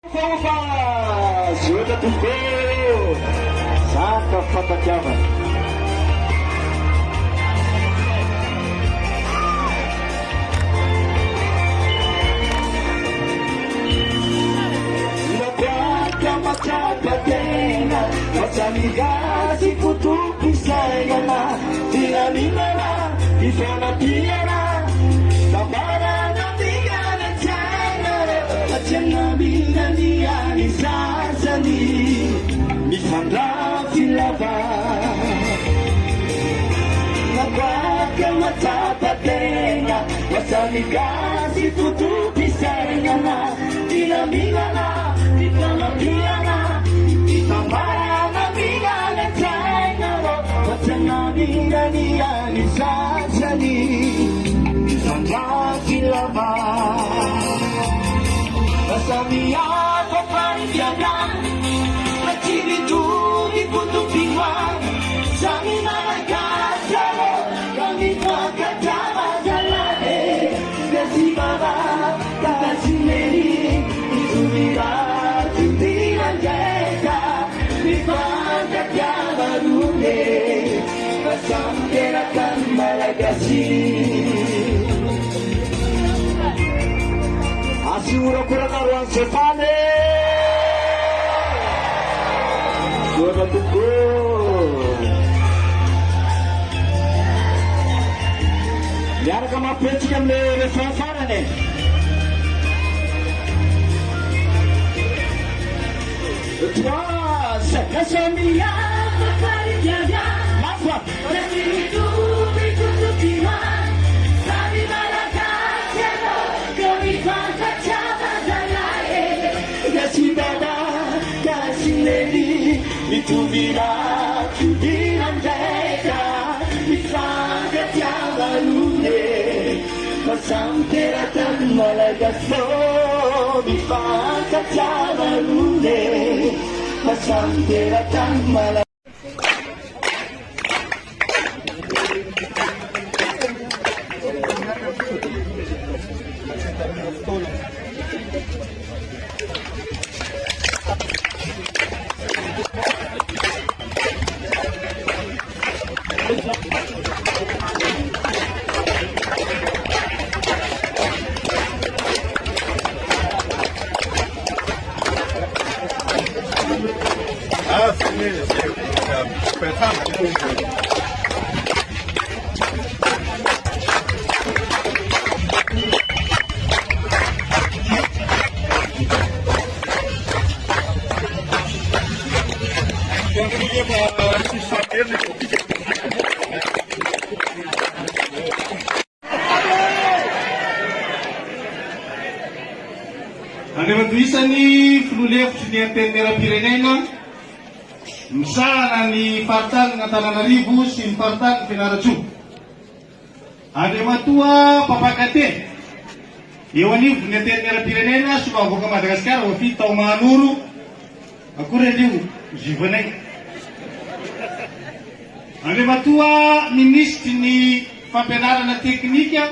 Ofaofa! Zotra tompoko ô! Zaka fankatiavana. Mapiaka matsapa tena fa samy gasy foto-pisainana filaminana fifanampiana tambarana dingana an-tsaina fa tsy hanambina ny an'ny sasany mifandrafy lava Mapiaka matsapa tena fa samy gasy foto-pisainana Filaminana, fifanampiana, fitambarana mingana an-tsaina fa tsy hanambina ny an'ny sasany mifandrafy lava. Fa samy hafa fari-piainana fa tsy mitovy foto-pinoana, samy Malagasy aleo ka mifankatiava zalahy e, gasy baba. Asio horakoraka ro an'i Zefaly e! Misaotra tompoko ô! Miaraka mampihetsika amin'ilay refrain farany e! Trois, cinq, samy hafa faripiavia. Mafy a! Tsy mitovy foto-pinoana, samy Malagasy ianao ka mifankatiava zalahy e! Gasy baba, gasy neny, mitovy rà, fidiran-draika, mifankatiava rony e! Fa samy teratany Malagasy ô, mifankatiava rony e! Fa samy teratany Malagasy. Andriamatoa isany filoha lefitry ny Antenimierampirenena misahana ny faritanin'Antananarivo sy ny faritanin'i Fianarantsoa. Andriamatoa Mpampakateny eo anivon'ny Antenimierampirenena Solombavambahoaka Madagasikara voafidy tao Mahanoro. Akory anio Givenay. Andriamatoa Minisitry ny Fampianarana Teknika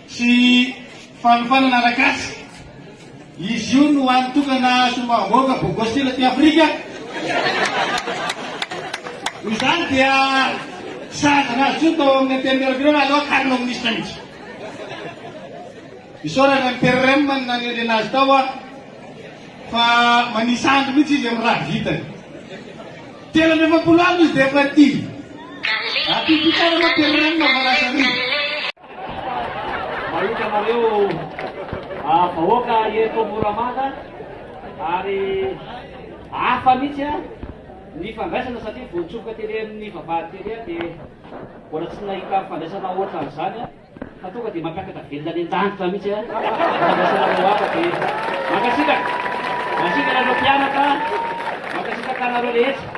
sy Fanofanana arak'asa. Izy io no hany tokana solombavambahoaka bogosila aty Afrika. Noho izany dia sahaza anazy intsony tao amin'ny Antenimierampirenena, aleo akarina ho minisitra mihitsy. Isaorana ny PRRM ny nanendrena azy tao fa manisa andro mihitsy izy amin'ny raha vitany. 43 andro izy dia efa tia. Aty tsara aloha PRRM fa lasa rivotra. Mahita anareo vahoaka eto Moramanga ary hafa mihitsy ny fandraisana satria vao nitsofoka tery amin'ny vavahady tery aho dia mbola tsy nahita fandraisana ohatran'izany fa tonga dia mampiakatra velona any an-danitra mihitsy ny fandraisanareo hafa dia mankasitraka, mankasitraka anareo mpianatra, mankasitraka anareo rehetra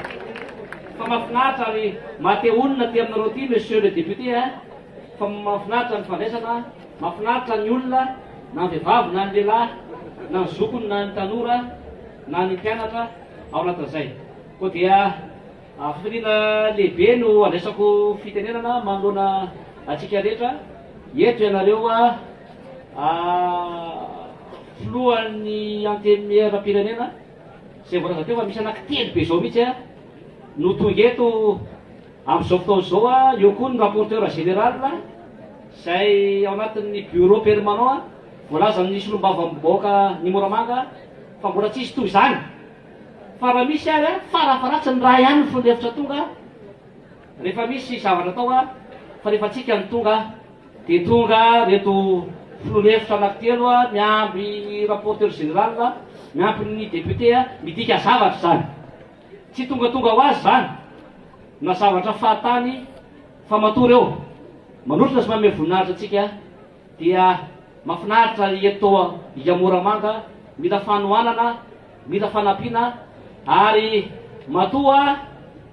fa mahafinaritra ary maha te honina aty aminareo aty monsieur le député a. Fa mahafinaritra ny fandraisana, mahafinaritra ny olona, na ny vehivavy na ny lehilahy, na ny zokiny na ny tanora, na ny mpianatra ao anatin'izay. Koa dia fifaliana lehibe no andraisako fitenenana manoloana antsika rehetra eto ianareo. Filohan'ny Antenimieram-pirenena izay voalaza teo fa misy anankitelo be izao mihitsy no tonga eto amin'izao fotoana izao, eo koa ny rapporteur général izay ao anatin'ny bureau permanent, voalazan'ny solombavambahoaka ny Moramanga fa mbola tsisy toy izany fa raha misy ary farafaharatsiny raha ihany ny filoha lefitra tonga rehefa misy zavatra atao fa rehefa tsika no tonga Dia tonga reto filoha lefitra anankitelo miampy ny rapporteur général miampy ny député, midika zavatra izany. Tsy tongatonga ho azy izany na zavatra fahatany fa matoa ireo manotrona sy manome voninahitra antsika dia mahafinaritra eto Moramanga, mila fanohanana. Mila fanampiana ary matoa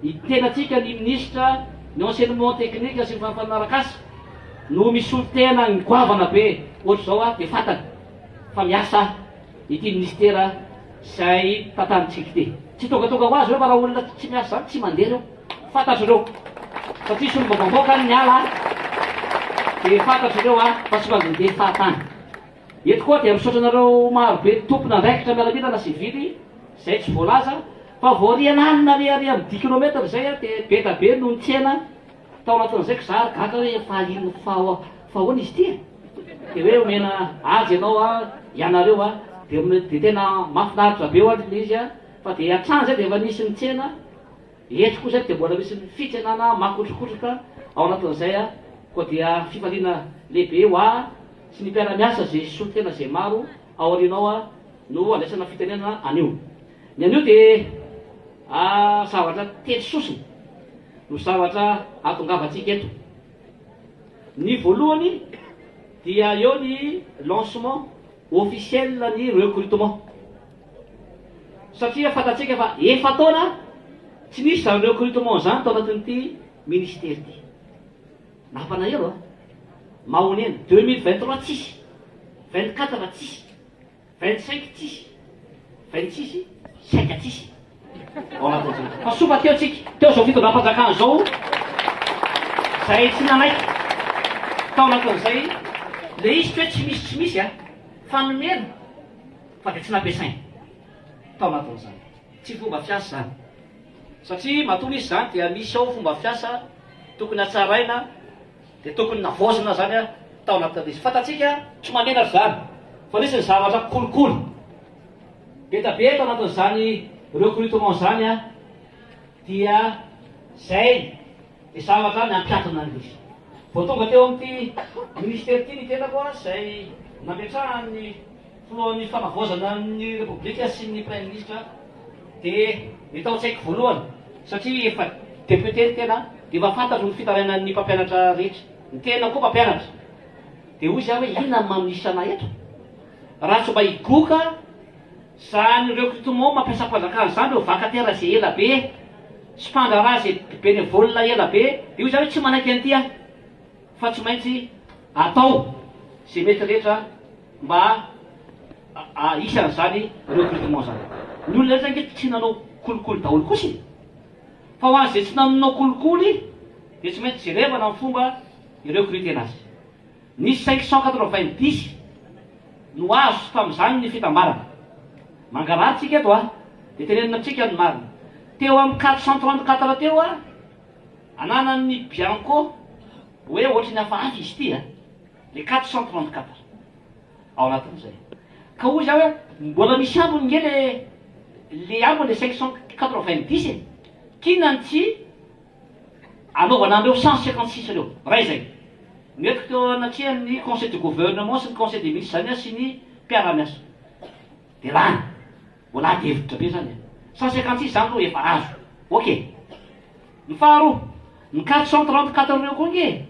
itenantsika ny minisitra ny enseignement technique sy ny fanofanana arak'asa no misolo tena ny goavana be ohatr'izao dia fantany fa miasa ity minisitera izay tantanintsika ity. Tsy tongatonga ho azy ireo fa raha olona tsy miasa izany tsy mandeha ireo. Fantatr'ireo satria solombavambahoaka ny miala dia fantatr'ireo fa tsy mandehandeha fahatany. Eto koa dia misaotra anareo maro be tompon'andraikitra miaramila na sivily izay tsy voalaza fa vao aoriana any ary ary amin'ny dix kilomètre izay dia be da be no nitsena tao anatin'izay ka za ary gaga hoe fa inona fa fa ahoana izy ity e? Dia hoe omena azy ianao a, ianareo a, dia dia tena mahafinaritra be ho'a ilay izy a, fa dia hatrany izay dia efa nisy nitsena, eto koa izay dia mbola misy ny fitsenana makotrokotroka ao anatin'izay a, koa dia fifaliana lehibe ho ahy sy ny mpiara-miasa izay solontena izay maro ao aoriana ao no andraisana fitenenana anio. Ny anio dia zavatra telo sosona no zavatra ahatongavantsika eto. Ny voalohany dia eo ny lancement officiel ny recrutement. Satria fantatsika fa efa-taona tsy nisy izany recrutement izany tao anatin'ity ministera ity. Nampalahelo a! Mahonena, 2023 tsisy, 24 tsisy, 25 tsisy, 26 saika tsisy ao anatin'izay. Fa soa fa teo tsika, teo izao fitondram-panjakana izao izay tsy nanaiky tao anatin'izay. Le izy tsy hoe tsy misy tsy misy a, fa nomena fa dia tsy nampiasaina tao anatin'izany. Tsy fomba fiasa izany. Satria matoa misy izany dia misy ao fomba fiasa tokony hatsaraina dia tokony navaozina izany tao anatin'ilay izy. Fantatsika tsy mahamenatra izany fa nisy ny zavatra kolikoly be da be tao anatin'izany recrutement izany dia izay ny zavatra nampiatona an'ilay izy. Vao tonga teo amin'ity ministera ity ny tenako izay nametrahan'ny Filohan'ny fanavaozana ny Repoblika sy ny Praiminisitra dia ny tao an-tsaiko voalohany satria efa député ny tena dia efa fantatro ny fitarainan'ny mpampianatra rehetra, ny tena koa mpampianatra dia hoy za hoe inona ny maha minisitra anah eto raha tsy mba higoka zany recrutement mampiasam-panjakana zany ireo vacataire ze ela be sy mpandraharaha ze bénévole ela be dia hoy za hoe tsy manaiky an'ity aho fa tsy maintsy atao ze mety rehetra mba hisy an'izany recrutement zany. Ny olona rehetra ange tsy nanao kolikoly daholo kosa e! Fa ho an'izay tsy nanao kolikoly dia tsy maintsy jerevana ny fomba hi-recruter-na azy. Nisy 590 no azo tamin'izany ny fitambarana. Mangarahara tsika eto a! Dia tenenina amintsika ny marina. Teo amin'ny 434 teo ananan'ny Bianco hoe ohatry ny hafahafa izy ity a! Le 434 ao anatin'izay. Ka hoy za hoe mbola misy ambiny nge le le ambiny le 590 e! K'inona no tsy anaovana an'ireo 156 ireo? Ray izay. Nentiko teo anatrehan'ny conseil du gouvernement sy ny conseil des ministres zany aho sy ny mpiara-miasa. Dia lany. Mbola ady hevitra be zany e. 156 zany aloha efa azo. Ok. Ny faharoa, ny 434 ireo koa nge e!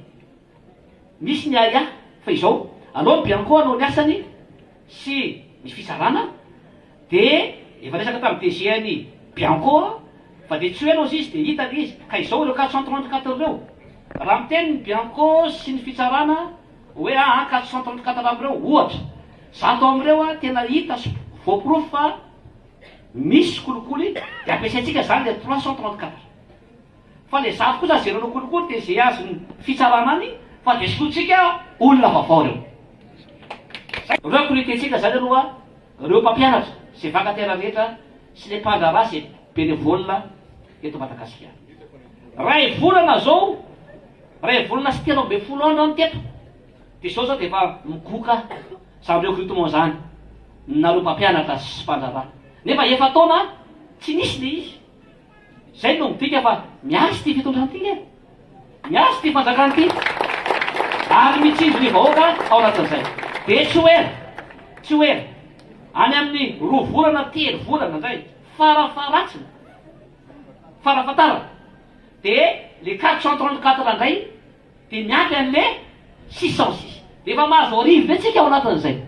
Misy ny ahiahy fa izao, aleo ny Bianco hanao ny asany sy ny fitsarana dia efa resaka tamin'ny DG an'i Bianco aho fa dia tsy ho ela ozy izy dia hita ilay izy ka izao ireo 434 ireo raha miteny ny Bianco sy ny fitsarana hoe aa 434 amin'ireo ohatra 100 amin'ireo tena hita sy voaporofo fa misy kolikoly dia ampiasaintsika izany ilay 334. Fa le zafy kosa zay nanao kolikoly de ze azony fitsarana any fa de solotsika olona vaovao reo. Zay recruter-tsika zany aloha. Reo mpampianatra izay vacataire rehetra sy le mpandraharaha izay benevole eto Madagasikara. Ray volana zao, ray volana sy 13 andro aho no teto, de zao zao de efa migoka zany recrutement zany nareo mpampianatra sy mpandraharaha. Nefa efa-taona tsy nisy le izy. Zay no midika fa miasa ity fitondrana ity nge. Miasa ity fanjakana ity. Ary mitsinjo ny vahoaka ao anatin'izay. Dia tsy ho ela, tsy ho ela, any amin'ny roa volana, telo volana indray, farafaharatsiny, farafahatarany, dia le 434 indray dia miampy an'le 606. Dia efa mahazo arivo be tsika ao anatin'izay.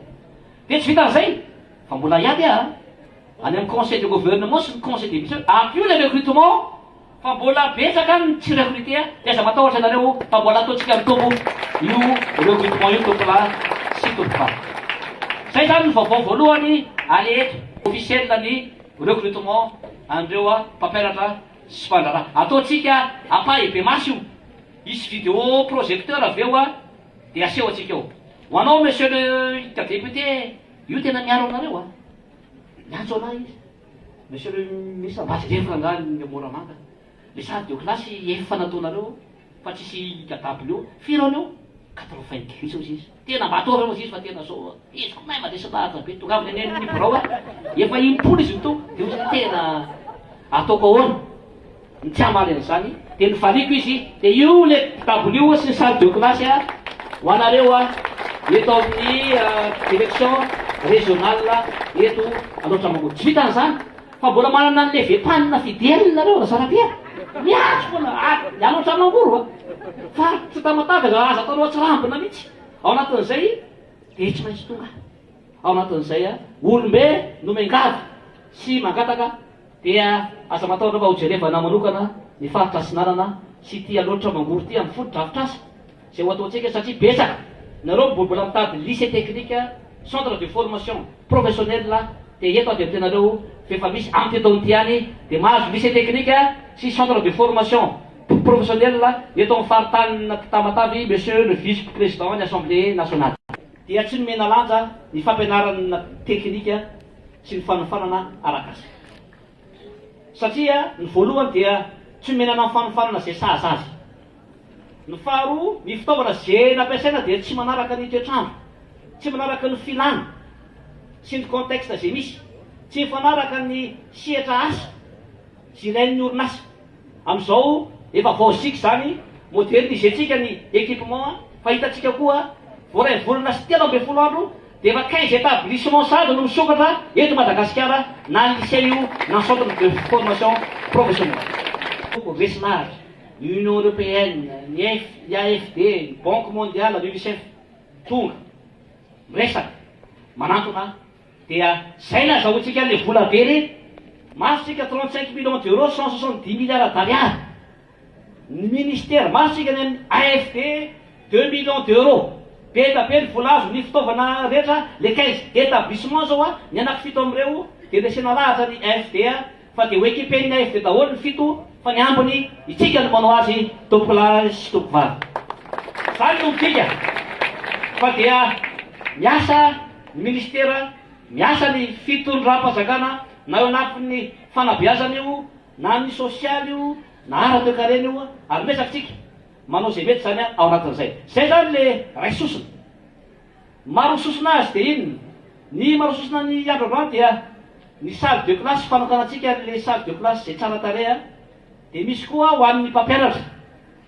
Dia tsy vitan'izay, fa mbola hiady aho. Any amin'ny conseil de gouvernement sy ny conseil des ministres, ampio ilay recrutement fa mbola betsaka ny tsy recruter dia aza matahotra ianareo fa mbola ataontsika mitombo io recrutement io tompolahy sy tompovavy. Zay zany ny vaovao voalohany ary eto officiel ny recrutement an'ireo mpampianatra sy mpandraharaha. Ataontsika ampahibemaso io, hisy vidéo projecteur avy eo dia aseho antsika eo. Ho anao monsieur le député, io tena miaro anareo a. Niantso anah izy, Monsieur le ministre mba jereo rangahy ny Moramanga, le salle de classe efa nataonareo fa tsisy IKW, firy any eo? 90 hozy izy, tena mba ataovy hozy izy fa tena zao izy koa mahay mandresy lahatra be, tongavany anie ny birao a, efa impolo izy no tonga, de hozy izy tena ataoko ahoana? Ny tsy hamaly an'izany dia nivaliako izy dia io le dabilio sy ny salle de classe ho anareo eto amin'ny direction régionale eto Alaotra Mangoro. Tsy vitan'izany fa mbola manana an'le vepanina fidèle nareo Razarabe a! Miantso foana any Alaotra Mangoro a! Faritra Tamatave aza aza ataonao atsirambina mihitsy. Ao anatin'izay dia tsy maintsy tonga ao anatin'izay olombe no miangavy sy mangataka. Dia aza matahotra fa ho jerevana manokana ny faritra Atsinanana sy ity Alaotra Mangoro ity amin'ny fotodrafitrasa izay ho ataontsika satria betsaka nareo mbo mbola mitady lycée technique, centre de formation professionnel dia eto aho dia miteny anareo fa efa misy amin'ity taona ity ihany dia mahazo lycée technique sy centre de formation professionnel eto amin'ny faritanin'i Tamatave Monsieur le vice président ny Assemblée nationale. Dia tsy nomena lanja ny fampianarana teknika sy ny fanofanana arak'asa. Satria ny voalohany dia tsy omena ny fanofanana izay sahaza azy. Ny faharoa, ny fitaovana izay nampiasaina dia tsy manaraka ny toetr'andro, tsy manaraka ny filàna sy ny contexte izay misy, tsy mifanaraka ny sehatra asa izay ilain'ny orinasa. Amin'izao efa vaoziaka izany, moderniser-tsika ny équipement fa hitantsika koa vao iray volana sy 13 andro dia efa 15 établissements sahady no misokatra eto Madagasikara na ny lycée io na centre de formation professionnelle. Resy lahatra, ny Union Européenne, ny ny AFD, ny Banque Mondiale, ny Unicef tonga miresaka, manantona Dia zay nazahoantsika an'le vola be re, maro tsika 35 millions d'euros, 170 milliards d'ariary, ny ministère, maro tsika ny amin'ny AFD 2 millions d'euros, be da be ny vola azo, ny fitaovana rehetra, le 15 établissements zao a, ny anaky fito amin'ireo dia resena lahatra ny AFD a, fa dia ho équiper-n'ny AFD daholo ny fito fa ny ambiny itsika no manao azy tompokolahy sy tompokovavy. Zany no midika fa dia miasa ny ministera, miasa ny fitondram-panjakana na eo anatin'ny fanabeazana io na ny sosialy io na ara-toekarena io ary miezaka tsika manao izay mety izany ao anatin'izay. Izay izany le ray sosona. Maro sosona azy dia inona? Ny maro sosona ny andro androany dia ny salle de classe fanokanantsika an'le salle de classe izay tsara tarehy dia misy koa ho an'ny mpampianatra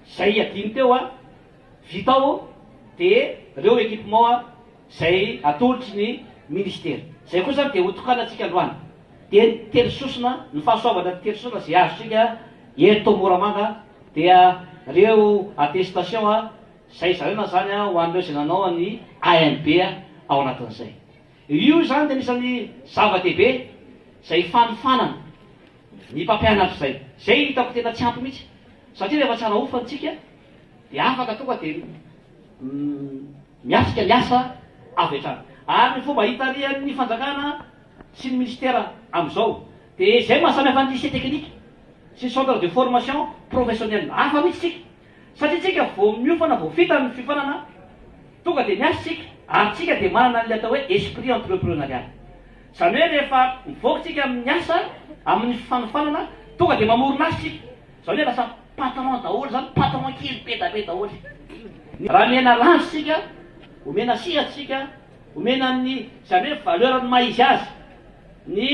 izay adino teo vita ao dia reo équipement izay atolotry ny ministera. Izay koa izany dia ho tokanantsika androany. Dia ny telo sosona, ny fahasoavana telo sosona izay azontsika eto Moramanga dia reo attestation izay zaraina izany ho an'ireo izay nanao ny AMB ao anatin'izay. Io izany dia anisan'ny zava-dehibe izay fanofanana ny mpampianatra izay. Izay hitako tena tsy ampy mihitsy satria rehefa tsara hofana isika dia afaka tonga dia miatrika ny asa avy hatrany. Ary ny fomba hitarihan'ny fanjakana sy ny minisitera amin'izao dia izay maha samy hafa ny lycée technique sy ny centre de formation professionnelle. Hafa mihitsy isika satria isika vao miofana vao vita ny fiofanana tonga dia miasa isika ary isika dia manana an'ilay atao hoe esprit entrepreneurial. Izany hoe rehefa mivoaka isika amin'ny asa, amin'ny fanofanana, tonga dia mamorona asa isika. Izany hoe lasa patron daholo izany, patron kely be da be daholo. Raha omena lanja isika, omena sehatra isika, omena ny, izany hoe valeur ny maha izy azy, ny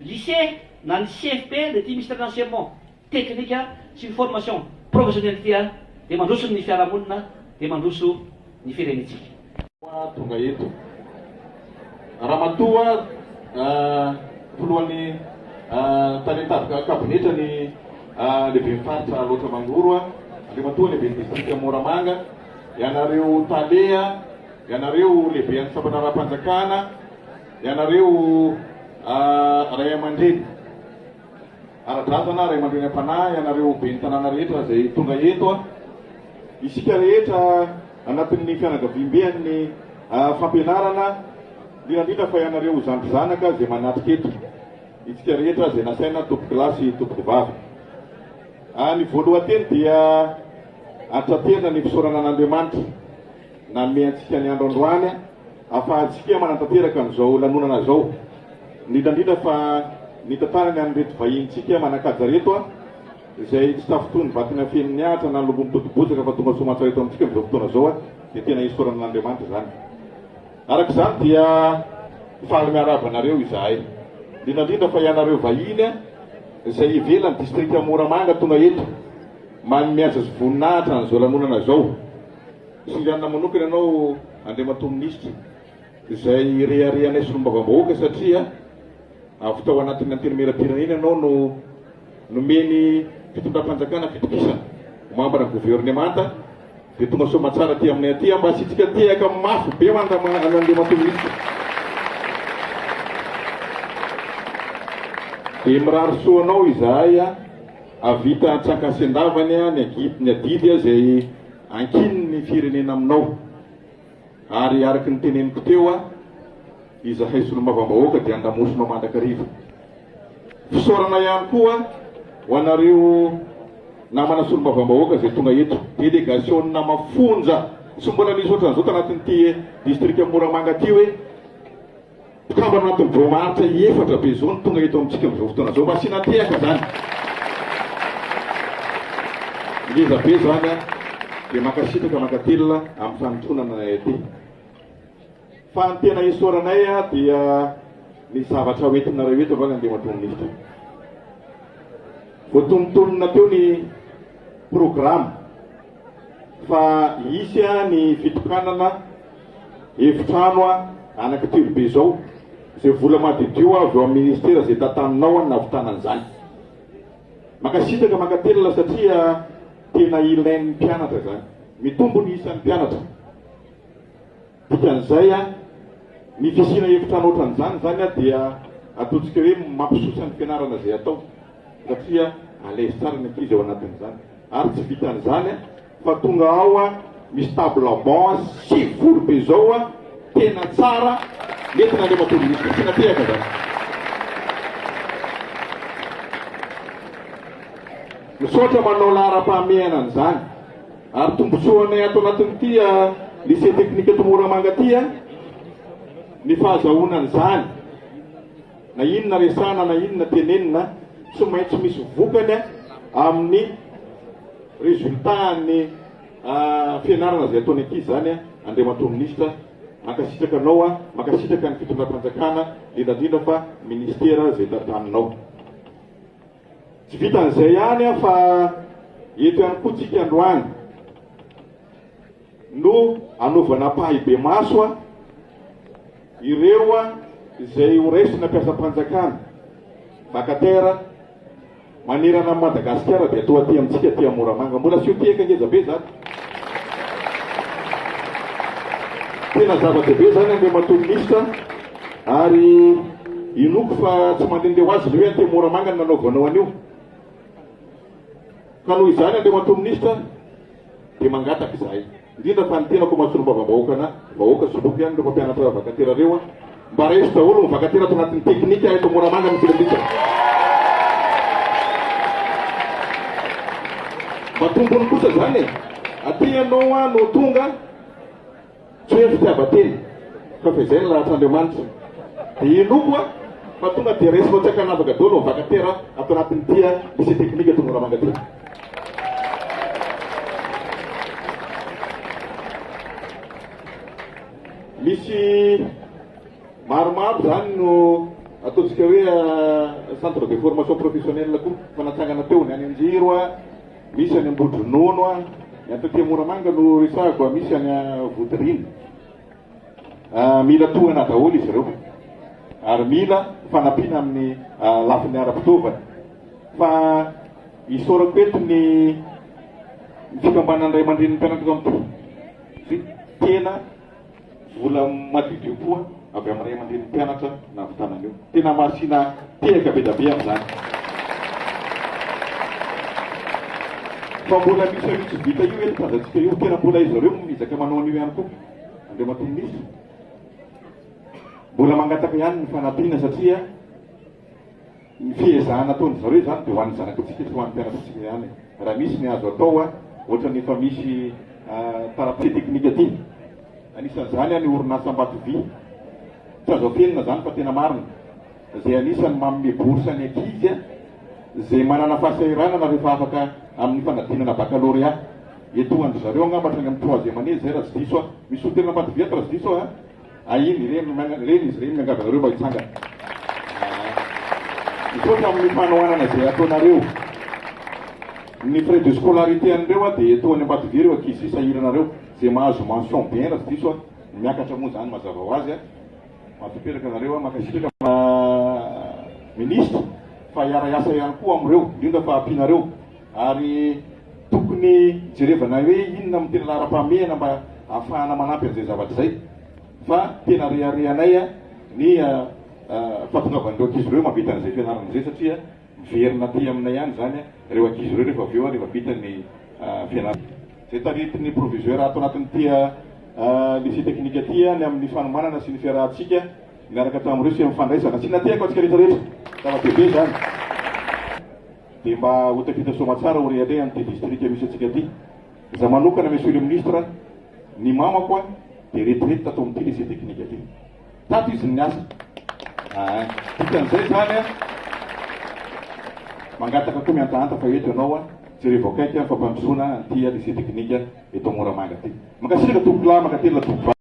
lycée na ny CFP, le ty misy renseignement teknika sy ny formation professionnelle ity dia mandroso ny fiarahamonina, dia mandroso ny firenentsika. Tonga eto Ramatoa Filohan'ny Tale Kabinetra ny Lehiben'ny Faritra Alaotra Mangoro, Andriamatoa Lehiben'ny Distrika Moramanga, ianareo Tale, ianareo Lehiben'ny Sampandraharaham-panjakana, ianareo Ray aman-dreny ara-drazana, Ray aman-dreny am-panahy, ianareo Ben'ny Tanàna rehetra izay tonga eto, isika rehetra anatin'ny fianakaviambe an'ny fampianarana, indrindra indrindra fa ianareo zandry zanaka izay manatrika eto, isika rehetra izay nasaina tompokolahy sy tompokovavy. Ny voalohan-teny dia antraterina ny fisaorana an'Andriamanitra nanome antsika ny andro androany ahafahantsika manatanteraka an'izao lanonana izao, indrindra indrindra fa ny tantarany an'ireto vahinintsika manan-kaja ireto. Izay tsy tafintohin'ny vatony afeniny ahitra na lombo mitodi-bozaka fa tonga soamantsara eto amintsika amin'izao fotoana izao dia tena isaorana an'Andriamanitra izany. Araka izany dia faly miarahaba anareo izahay. Indrindra indrindra fa ianareo vahiny izay ivelan'ny distrika Moramanga tonga eto manome aza sy voninahitra an'izao lanonana izao. Singanina manokana ianao Andriamatoa Minisitra izay reharehanay solombavambahoaka satria Avy tao anatin'ny Antenimierampirenena ianao no nomen'ny fitondram-panjakana fitokisana ho mambran'ny governemanta dia tonga soamantsara aty aminay aty mba asiantsika tehaka mafy be ho an'Andriamatoa Minisitra. Dia mirary soa anao izahay hahavita an-tsankasendavany ny adidy izay ankinin'ny firenena aminao. Ary araka ny teneniko teo, izahay solombavambahoaka dia andamosinao mandrakariva. Fisaorana ihany koa ho anareo namana solombavambahoaka izay tonga eto. Delegasiona mafonja tsy mbola nisy ohatran'izao tanatin'ity distrika Moramanga ity hoe Mpikambana anatin'ny birao maharitra efatra be izao no tonga eto amintsika amin'izao fotoana izao. Mba asiana tehaka izany. Ngeza be izany an! Dia mankasitraka mankatelina amin'ny fanotronana anay aty. Fa ny tena isaoranay dia ny zavatra hoentinareo eto angamba Andriamatoa Minisitra. Voatonontonona teo ny programa fa hisy ny fitokanana Efitrano anaky telo be izao, izay vola madiodio avy ao amin'ny ministera izay tantaninao no nahavitana an'izany. Mankasitraka mankatelina satria tena ilain'ny mpianatra izany. Mitombo ny isan'ny mpianatra. Dikan'izay, ny fisiana efitrano ohatran'izany izany dia ataontsika hoe mampisosa ny fianarana izay atao satria à l'aise tsara ny ankizy ao anatin'izany. Ary tsy vitan'izany Fa tonga ao a, misy table banc 90 be zao a, tena tsara, nentina Andriamatoa Minisitra, tsy natehaka zany. Misaotra manao laharam-pahamehana an'izany. Ary tombotsoanay ato anatin'ity lycée technique eto Moramanga ity a, ny fahazahoana an'izany. Na inona resahana na inona tenenina, tsy maintsy misy vokany amin'ny Résultat ny fianarana izay ataony ankizy izany Andriamatoa Minisitra, mankasitraka anao aho, mankasitraka ny fitondram-panjakana, indrindra indrindra fa ministera izay tantaninao. Tsy vitan'izay ihany fa eto ihany koa tsika androany no anaovana ampahibemaso ireo izay ho raisina mpiasam-panjakana, vacataire, Manerana an'i Madagasikara dia toa aty amintsika aty Moramanga. Mbola asio tehaka ngeza be zany. Tena zava-dehibe zany Andriamatoa Minisitra ary inoako fa tsy mandehandeha ho azy le hoe aty Moramanga no nanaovanao an'io. Ka noho izany Andriamatoa Minisitra dia mangataka izahay. Indrindra fa ny tenako maha solombavambahoaka ana vahoaka soloiko ihany ireo mpampianatra vakatera ireo a! Mba raiso daholo ny vakatera ato anatin'ny teknika eto Moramanga misy rehetra. Mba tombony kosa zany e! Aty ianao a no tonga tsy hoe fitiavan-tena fa fa izay ny lahatr'Andriamanitra. Dia inoako a fa tonga dia raisiko tsy ankanavaka daholo ny vacataire ato anatin'ity lycée technique eto Moramanga ity. Misy maromaro izany no ataontsika hoe centre de formation professionnelle koa fa natsangana teo, ny any Anjiro a, misy any Ambodronono a, ny ato aty Moramanga no resahako a, misy any Vodirina. Mila tohana daholo izy ireo ary mila fanampiana amin'ny lafiny ara-pitaovana. Fa isaorako eto ny fikambanan'ny ray aman-drenin'ny mpianatra eto amin'ity satria tena vola madiodio koa avy amin'ny ray aman-drenin'ny mpianatra nahavitana an'io. Tena mahasiana tehaka be dia be amin'izany. Fa mbola misy an'io tsy vita io eto tazantsika io. Tena mbola izy ireo no miezaka manao an'io ihany koa. Andriamatoa Minisitra, mbola mangataka ihany ny fanampiana satria ny fiezahana ataon-dry zareo izany dia ho an'ny zanak'antsika sy ho an'ny mpianatr'antsika ihany. Raha misy ny azo atao, ohatran'ny efa misy taratasy teknika aty. Anisan'izany ny orinasa Ambatovy. Tsy azo afenina izany fa tena marina. Izay anisan'ny manome bourse ny ankizy izay manana fahasahiranana rehefa afaka amin'ny fanadinana baccalauréat. Etoan-dry zareo angamba hatrany amin'ny troisième année izay raha tsy diso aho. Misy solontena Ambatovy eto raha tsy diso aho a. Iny ireny ireny izy ireny miangavy anareo mba hitsangana. Misaotra amin'ny fanohanana izay ataonareo. Ny frais de scolarité an'ireo dia etoany Ambatovy ireo ankizy sahirana ireo izay mahazo mention bien raha tsy diso aho. Miakatra moa izany mazava ho azy. Mahatanteraka anareo aho. Mankasitraka Minisitra fa hiara-hiasa ihany koa amin'ireo, indrindra fa ampianareo. Ary tokony jerevana hoe inona no tena laharam-pahamehana mba hahafahana manampy an'izay zavatra izay. Fa tena reharehanay ny fahatongavan'ireo ankizy ireo mahavita an'izay fianarana izay satria miverina aty aminay ihany izany ireo ankizy ireo rehefa avy eo rehefa vita ny fianarana. Izay taritin'ny proviseur ato anatin'ity lycée technique ity ny amin'ny fanomanana sy ny fiarahantsika miaraka tamin'ireo sy amin'ny fandraisana. Tsy natehako antsika rehetra rehetra. Zava-dehibe izany. Dia mba ho tafita soamatsara ho rehareha amin'ity distrika misy antsika ity. Izaho manokana Monsieur le Ministre, ny mamako a dia retraite tato amin'ity lycée technique ity. Tato izy no niasa. Aa dikan'izay izany a, mangataka koa miantahanta fa eto ianao a, jerevo akaiky ny fampandrosoana an'ity lycée technique eto Moramanga ity. Mankasitraka tompokolahy, mankatelina tompokovavy.